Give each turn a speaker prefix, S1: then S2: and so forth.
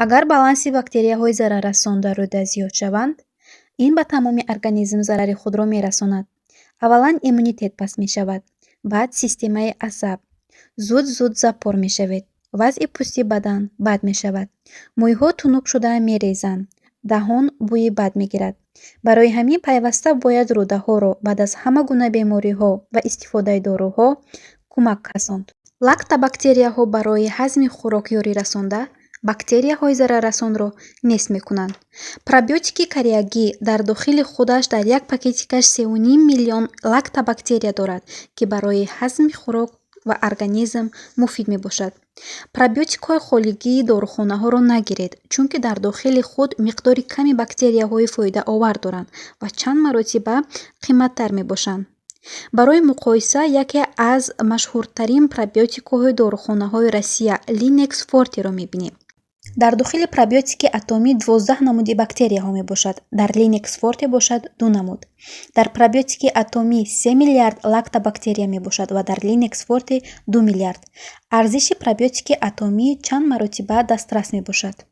S1: Агар баланси бактерияҳои зараррасон дар рӯда зиёд шаванд, ин ба тамоми организм зарари худро мерасонад. Аввалан иммунитет паст мешавад, баъд системаи асаб. Зуд-зуд запор мешавед. Вазъи пӯсти бадан бад мешавад. Мӯйҳо тунук шуда мерезанд. Даҳон бӯи бад мегирад. Барои ҳамин пайваста бояд рӯдаҳоро баъд аз ҳама гуна бемориҳо ва истифодаи доруҳо кӯмак расонд. Лактобактерияҳо барои ҳазми хӯрок ёрӣ расонда, бактерияҳои зараррасонро нест мекунанд. Пробиотики кореягӣ дар дохили худаш дар як пакетикаш 3,5 миллион лактобактерия дорад, ки барои ҳазми хӯрок ва организм муфид мебошад. Пробиотикҳои холигии дорухонаҳоро нагиред, чунки дар дохили худ миқдори ками бактерияҳои фоидаовар доранд ва чанд маротиба қиматтар мебошанд. Барои муқоиса, яке аз машҳуртарин пробиотикҳои дорухонаҳои Россия Линекс Фортеро мебинем. Дар дохили пробиотики Атомӣ 12 намуди бактерияҳо мебошад, дар Линекс Форте бошад ду намуд. Дар пробиотики Атомӣ 3 миллиард лактобактерия мебошад ва дар Линекс Форте 2 миллиард. Арзиши пробиотики Атомӣ чанд маротиба дастрас мебошад.